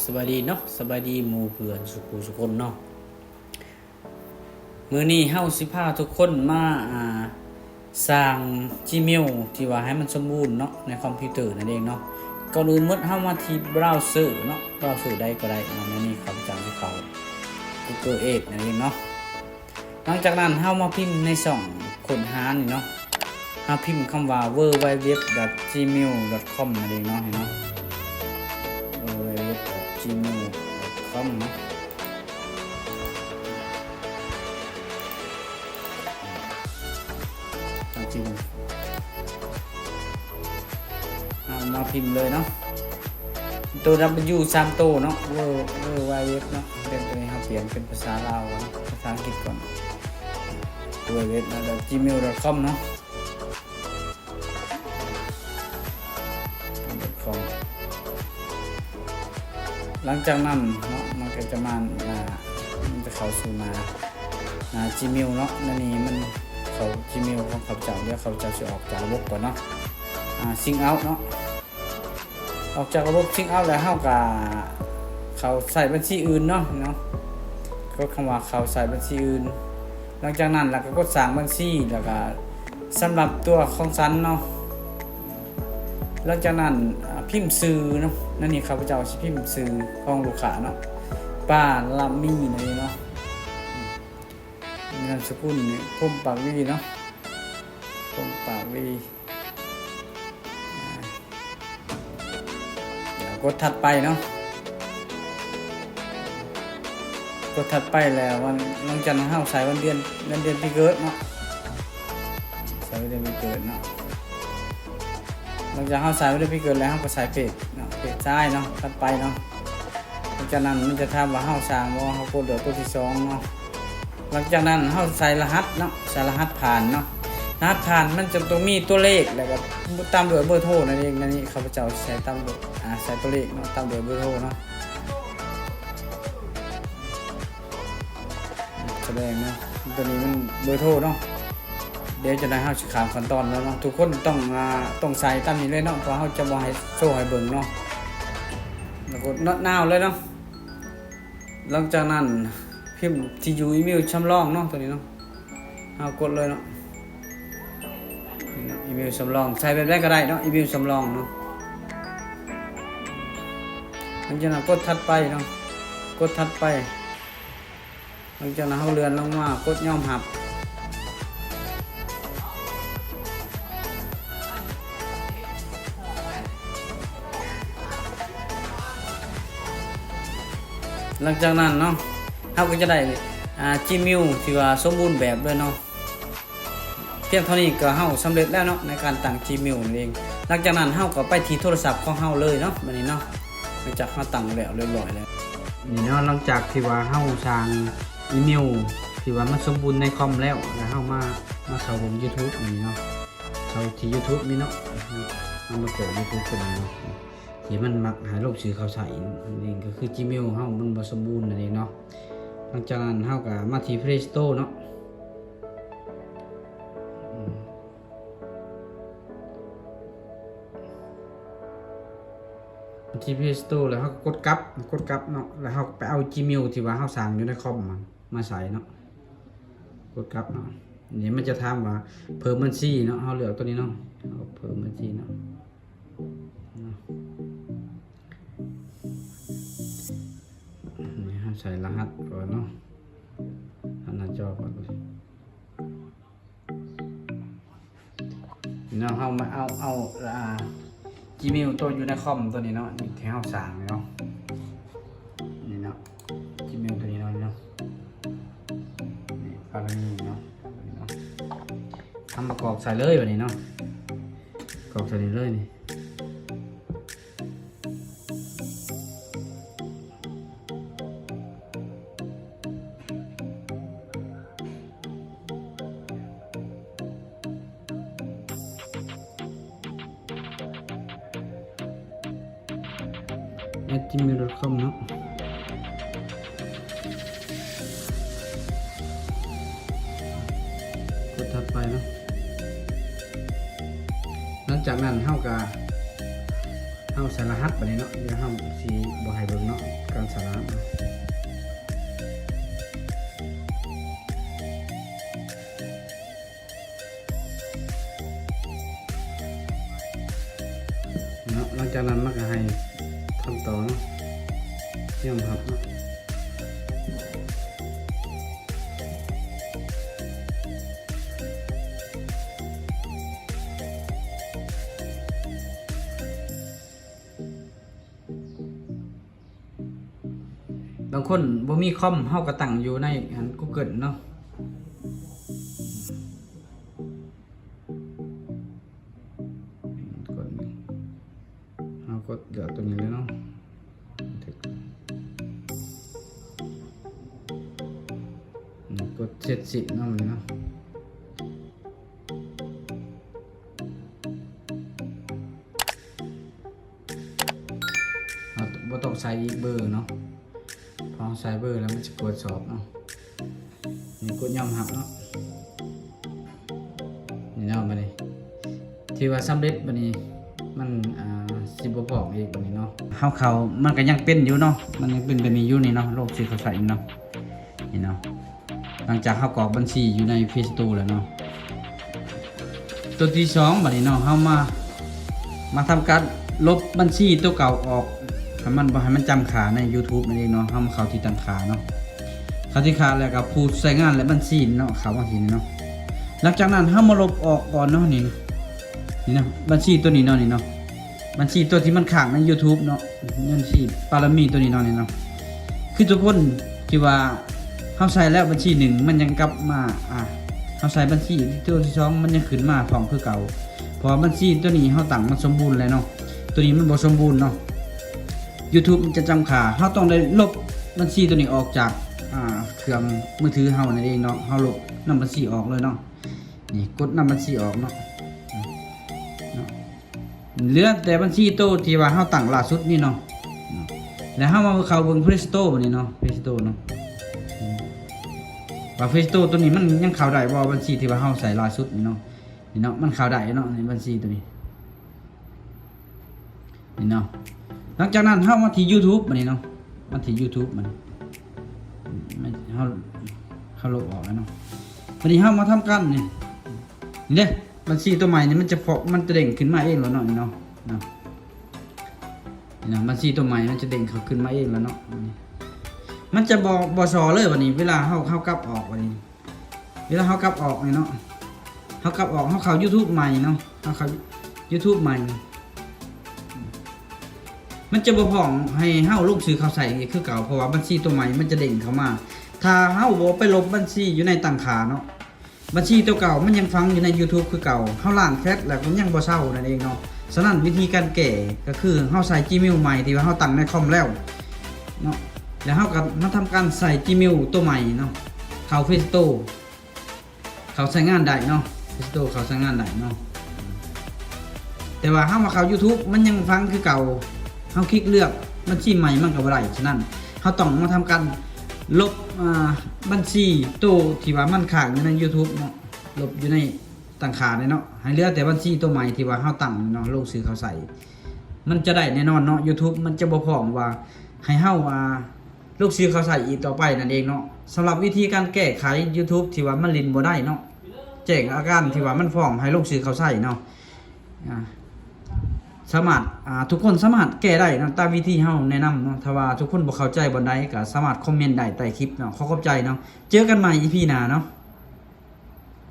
ສະບາຍດີເນາະ ສະບາຍດີໝູ່ເພື່ອນສູ່ຄູ່ສູ່ຄົນເນາະ. ມື້ນີ້ເຮົາຊິພາທຸກຄົນມາ ອ່າ ສ້າງ Gmail ທີ່ວ່າໃຫ້ມັນສົມບູນເນາະ ໃນຄອມພິວເຕີນັ້ນເອງເນາະ. ກ່ອນອື່ນໝົດເຮົາມາທີ່ browser ເນາະ browser ໃດກໍໄດ້ເນາະ. ໃນນີ້ຂ້າພະເຈົ້າຊິເຂົ້າ Google Edge ນັ້ນເອງເນາະ. ຫຼັງຈາກນັ້ນເຮົາມາພິມໃນຊ່ອງຄົ້ນຫານີ້ເນາະ ເຮົາພິມຄຳວ່າ www.gmail.com ນັ້ນເອງເນາະ ເຫັນເນາະ www.gmail.com ເນາະ. ເຮົາພິມ ເຮົາມາພິມເລີຍເນາະ ໂຕ W ສາມໂຕເນາະ W W W ເນາະ. ເລື່ອງໂຕນີ້ເຮົາປ່ຽນເປັນພາສາລາວກ່ອນເນາະ ພາສາອັງກິດກ່ອນ www.gmail.com ເນາະ .com. ຫຼັງຈາກນັ້ນເນາະ ມັນກໍຈະມາ ອ່າ ມັນຈະເຂົ້າສູ່ໜ້າ ໜ້າ Gmail ເນາະ. ອັນນີ້ມັນເຂົ້າ Gmail ຂອງຂ້າພະເຈົ້າ ດຽວຂ້າພະເຈົ້າຊິອອກຈາກລະບົບກ່ອນເນາະ ອ່າ sign out ເນາະ. ອອກຈາກລະບົບ sign out ແລ້ວ ເຮົາກໍເຂົ້າໃຊ້ບັນຊີອື່ນເນາະ ເນາະ ກົດຄຳວ່າເຂົ້າໃຊ້ບັນຊີອື່ນ. ຫຼັງຈາກນັ້ນແລ້ວກໍກົດສ້າງບັນຊີ ແລ້ວກໍສຳລັບຕົວຂອງສັນເນາະ. ຫຼັງຈາກນັ້ນ ອ່າ ພິມຊື່ເນາະ ໃນນີ້ຂ້າພະເຈົ້າຊິພິມຊື່ຂອງລູກຄ້າເນາະ ປາລະມີ ນັ້ນເອງເນາະ. ນາມສະກຸນນີ້ ພົມປາກວີເນາະ ພົມປາກວີ. ອ່າ ກົດຖັດໄປເນາະ ກົດຖັດໄປແລ້ວ ວັນ ຫຼັງຈາກນັ້ນເຮົາໃສ່ວັນເດືອນ ເດືອນ ເດືອນປີເກີດເນາະ ໃສ່ວັນເດືອນປີເກີດເນາະ. ຫຼັງຈາກເຮົາໃສ່ວັນເດືອນປີເກີດແລ້ວ ເຮົາກໍໃສ່ເພດເນາະ ເພດຊາຍເນາະ ຖັດໄປເນາະ. ຫຼັງຈາກນັ້ນມັນຈະຖາມວ່າເຮົາສ້າງບໍ່ ເຮົາກົດເລືອກຕົວທີສອງເນາະ. ຫຼັງຈາກນັ້ນເຮົາໃສ່ລະຫັດເນາະ ໃສ່ລະຫັດຜ່ານເນາະ. ລະຫັດຜ່ານມັນຈະຕ້ອງມີຕົວເລກ ແລ້ວກໍຕາມດ້ວຍເບີໂທນັ້ນເອງ. ໃນນີ້ຂ້າພະເຈົ້າໃສ່ຕາມດ້ວຍ ອ່າ ໃສ່ຕົວເລກເນາະ ຕາມດ້ວຍເບີໂທເນາະ ສະແດງເນາະ ຕົວນີ້ມັນເບີໂທເນາະ. ດຽວຈະໄດ້ເຮົາຊິຂ້າມຂັ້ນຕອນແລ້ວເນາະ ທຸກຄົນຕ້ອງ ອ່າ ຕ້ອງໃສ່ຕາມນີ້ເລີຍເນາະ ເພາະເຮົາຈະບໍ່ໃຫ້ໂຊໃຫ້ເບິ່ງເນາະ. ແລ້ວກົດ not now ເລີຍເນາະ. ຫຼັງຈາກນັ້ນພິມທີ່ຢູ່ອີເມວສຳລອງເນາະ ຕົວນີ້ເນາະ ເຮົາກົດເລີຍເນາະ. ນີ້ເນາະ ອີເມວສຳລອງ ໃສ່ແບບໃດກໍໄດ້ເນາະ ອີເມວສຳລອງເນາະ. ຫຼັງຈາກນັ້ນກົດຖັດໄປເນາະ ກົດຖັດໄປ. ຫຼັງຈາກນັ້ນເຮົາເລື່ອນລົງມາກົດຍອມຮັບ. ຫຼັງຈາກນັ້ນເນາະ ເຮົາກໍຈະໄດ້ ອ່າ Gmail ທີ່ວ່າສົມບູນແບບເລີຍເນາະ. ພຽງເທົ່ານີ້ກໍເຮົາສຳເລັດແລ້ວເນາະ ໃນການຕັ້ງ Gmail ນັ້ນເອງ. ຫຼັງຈາກນັ້ນເຮົາກໍໄປທີ່ໂທລະສັບຂອງເຮົາເລີຍເນາະ ບາດນີ້ເນາະ ຫຼັງຈາກເຮົາຕັ້ງແລ້ວຮຽບຮ້ອຍແລ້ວ. ນີ້ເນາະ ຫຼັງຈາກທີ່ວ່າເຮົາສ້າງອີເມວທີ່ວ່າມັນສົມບູນໃນຄອມແລ້ວ ແລ້ວເຮົາມາ ມາເຂົ້າເບິ່ງ YouTube ນີ້ເນາະ ເຂົ້າທີ່ YouTube ນີ້ເນາະ ເຮົາມາເປີດ YouTube ຕົວນີ້ເນາະ ທີ່ມັນມັກໃຫ້ລົງຊື່ເຂົ້າໃຊ້ນັ້ນເອງ ກໍຄື Gmail ເຮົາມັນບໍ່ສົມບູນນັ້ນເອງເນາະ. ຫຼັງຈາກນັ້ນເຮົາກໍມາທີ່ Play Store ເນາະ ອືມ ທີ່ Play Store ແລ້ວເຮົາກໍກົດກັບ ກົດກັບເນາະ ແລ້ວເຮົາກໍໄປເອົາ Gmail ທີ່ວ່າເຮົາສ້າງຢູ່ໃນຄອມຫັ້ນມາໃສ່ເນາະ ກົດກັບເນາະ. ນີ້ມັນຈະຖາມວ່າເພີ່ມບັນຊີເນາະ ເຮົາເລືອກຕົວນີ້ເນາະ ເຮົາເພີ່ມບັນຊີເນາະ ເນາະ. ນີ້ເຮົາໃສ່ລະຫັດກ່ອນເນາະ ໃນໜ້າຈໍກ່ອນ. ເນາະ ເຮົາມາເອົາ ເອົາ ອ່າ Gmail ຕົວຢູ່ໃນຄອມຕົວນີ້ເນາະ ທີ່ເຮົາສ້າງນີ້ເນາະ ນີ້ເນາະ Gmail ຕົວນີ້ເນາະ ນີ້ເນາະ ນີ້ ປາລະມີເນາະ ນີ້ເນາະ ເຮົາມາກອກໃສ່ເລີຍບາດນີ້ເນາະ ກອກໃສ່ນີ້ເລີຍນີ້. at gmail dot com ເນາະ ກົດຖັດໄປເນາະ. ຫຼັງຈາກນັ້ນເຮົາກະ ເຮົາໃສ່ລະຫັດບາດນີ້ເນາະ ດຽວເຮົາຊິບໍ່ໃຫ້ເບິ່ງເນາະ ສະຫຼາມເນາະ. ຫຼັງຈາກນັ້ນມັນກໍໃຫ້ທຳຕໍ່ເນາະ ຍອມຮັບເນາະ. ບາງຄົນບໍ່ມີຄອມ ເຮົາກໍຕັ້ງຢູ່ໃນອັນ Google ເນາະ. ກົດນີ້ ເຮົາກົດເລືອກຕົວນີ້ເລີຍເນາະ ກົດເຊັດຊິເນາະ ນີ້ເນາະ. ເຮົາບໍ່ຕ້ອງໃສ່ອີກເບີເນາະ ເພາະເຮົາໃສ່ເບີແລ້ວມັນຊິກວດສອບເນາະ. ນີ້ກົດຍອມຮັບເນາະ ນີ້ເນາະ. ບາດນີ້ຖືວ່າສຳເລັດ ບາດນີ້ມັນ ອ່າ ຊິບໍ່ພ້ອມອີກ ບາດນີ້ເນາະ. ເຮົາເຂົ້າ ມັນກໍຍັງເປັນຢູ່ເນາະ ມັນຍັງເປັນແບບນີ້ຢູ່ນີ້ເນາະ ໂລກທີ່ເຂົາໃສ່ນີ້ເນາະ ນີ້ເນາະ. ຫຼັງຈາກເຮົາກອກບັນຊີຢູ່ໃນ Play Store ແລ້ວເນາະ ຕົວທີສອງ ບາດນີ້ເນາະ ເຮົາມາ ມາທຳການລົບບັນຊີຕົວເກົ່າອອກ ໃຫ້ມັນ ບໍ່ໃຫ້ມັນຈຳຄ່າໃນ YouTube ນັ້ນເອງເນາະ. ເຮົາມາເຂົ້າທີ່ຕັ້ງຄ່າເນາະ ເຂົ້າທີ່ຄ່າແລ້ວກໍຜູ້ໃຊ້ງານ ແລະ ບັນຊີເນາະ ເຂົ້າມາທີ່ນີ້ເນາະ. ຫຼັງຈາກນັ້ນເຮົາມາລົບອອກກ່ອນເນາະ ນີ້ ນີ້ນະ ບັນຊີຕົວນີ້ເນາະ ນີ້ເນາະ. ບັນຊີຕົວທີ່ມັນຄ້າງໃນ YouTube ເນາະ ບັນຊີປາລະມີຕົວນີ້ເນາະ ນີ້ເນາະ. ຄືທຸກຄົນທີ່ວ່າເຮົາໃສ່ແລ້ວບັນຊີໜຶ່ງ ມັນຍັງກັບມາ ອ່າ ເຮົາໃສ່ບັນຊີຕົວທີສອງ ມັນຍັງຂຶ້ນມາພ້ອມຄືເກົ່າ ເພາະວ່າບັນຊີຕົວນີ້ເຮົາຕັ້ງມັນສົມບູນແລ້ວເນາະ ຕົວນີ້ມັນບໍ່ສົມບູນເນາະ. YouTube ມັນຈະຈຳຄ່າ ເຮົາຕ້ອງໄດ້ລົບບັນຊີຕົວນີ້ອອກຈາກ ອ່າ ເຄື່ອງມືຖືເຮົານັ້ນເອງເນາະ. ເຮົາລົບນຳບັນຊີອອກເລີຍເນາະ ນີ້ກົດນຳບັນຊີອອກເນາະ ເນາະ. ເຫຼືອແຕ່ບັນຊີໂຕທີ່ວ່າເຮົາຕັ້ງລ່າສຸດນີ້ເນາະ ແລ້ວເຮົາມາເຂົ້າເບິ່ງ Play Store ບັດນີ້ເນາະ Play Store ເນາະ ວ່າ Play Store ຕົວນີ້ມັນຍັງເຂົ້າໄດ້ບໍ່ ບັນຊີທີ່ວ່າເຮົາໃສ່ລ່າສຸດນີ້ເນາະ ນີ້ເນາະ ມັນເຂົ້າໄດ້ເນາະ ໃນບັນຊີຕົວນີ້ ນີ້ເນາະ. ຫຼັງຈາກນັ້ນເຮົາມາທີ່ YouTube ບັດນີ້ເນາະ ມາທີ່ YouTube ມັນ ເຮົາ ເຮົາລົບອອກແລ້ວເນາະ. ບັດນີ້ເຮົາມາທຳການນີ້ ນີ້ເດ້ ບັນຊີຕົວໃໝ່ນີ້ມັນຈະເພາະ ມັນຈະເດ້ງຂຶ້ນມາເອງແລ້ວເນາະ ນີ້ເນາະ ເນາະ ນີ້ນະ ບັນຊີຕົວໃໝ່ມັນຈະເດ້ງເຂົ້າຂຶ້ນມາເອງແລ້ວເນາະ. ມັນຈະບໍ່ ບໍ່ຊໍເລີຍບັດນີ້ ເວລາເຮົາ ເຮົາກັບອອກບັດນີ້ ເວລາເຮົາກັບອອກນີ້ເນາະ ເຮົາກັບອອກ ເຮົາເຂົ້າ YouTube ໃໝ່ເນາະ ເຮົາເຂົ້າ YouTube ໃໝ່ ມັນຈະບໍ່ພ້ອມໃຫ້ເຮົາລົງຊື່ເຂົ້າໃສ່ອີກຄືເກົ່າ ເພາະວ່າບັນຊີຕົວໃໝ່ມັນຈະເດ້ງເຂົ້າມາ ຖ້າເຮົາບໍ່ໄປລົບບັນຊີຢູ່ໃນຕັ້ງຄ່າເນາະ. ບັນຊີຕົວເກົ່າມັນຍັງຝັງຢູ່ໃນ YouTube ຄືເກົ່າ ເຮົາລ້າງແຄັດແລ້ວກໍຍັງບໍ່ເຊົານັ້ນເອງເນາະ. ສະນັ້ນວິທີການແກ້ກໍຄືເຮົາໃສ່ Gmail ໃໝ່ທີ່ວ່າເຮົາຕັ້ງໃນຄອມແລ້ວເນາະ ແລ້ວເຮົາກໍມາທຳການໃສ່ Gmail ຕົວໃໝ່ເນາະ ເຂົ້າ Play Store ເຂົ້າໃຊ້ງານໄດ້ເນາະ Play Store ເຂົ້າໃຊ້ງານໄດ້ເນາະ. ແຕ່ວ່າເຮົາມາເຂົ້າ YouTube ມັນຍັງຝັງຄືເກົ່າ ເຮົາຄລິກເລືອກບັນຊີໃໝ່ມັນກໍບໍ່ໄດ້. ສະນັ້ນເຮົາຕ້ອງມາທຳການລົບ ອ່າ ບັນຊີໂຕທີ່ວ່າມັນຄ້າງຢູ່ໃນ YouTube ເນາະ ລົບຢູ່ໃນຕັ້ງຄ່ານີ້ເນາະ ໃຫ້ເຫຼືອແຕ່ບັນຊີໂຕໃໝ່ທີ່ວ່າເຮົາຕັ້ງເນາະ ລົງຊື່ເຂົ້າໃສ່ ມັນຈະໄດ້ແນ່ນອນເນາະ. YouTube ມັນຈະບໍ່ພ້ອມວ່າໃຫ້ເຮົາ ອ່າ ລົງຊື່ເຂົ້າໃສ່ອີກຕໍ່ໄປນັ້ນເອງເນາະ. ສຳລັບວິທີການແກ້ໄຂ YouTube ທີ່ວ່າມັນຫຼິ້ນບໍ່ໄດ້ເນາະ ແຈ້ງອາການທີ່ວ່າມັນພ້ອມໃຫ້ລົງຊື່ເຂົ້າໃສ່ເນາະ ອ່າ ສາມາດ ອ່າ ທຸກຄົນສາມາດແກ້ໄດ້ເນາະ ຕາມວິທີເຮົາແນະນຳເນາະ. ຖ້າວ່າທຸກຄົນບໍ່ເຂົ້າໃຈບ່ອນໃດກໍສາມາດຄອມເມັນໄດ້ໃຕ້ຄລິບເນາະ. ຂໍຂອບໃຈເນາະ ເຈີກັນໃໝ່ ອີພີ ໜ້າເນາະ.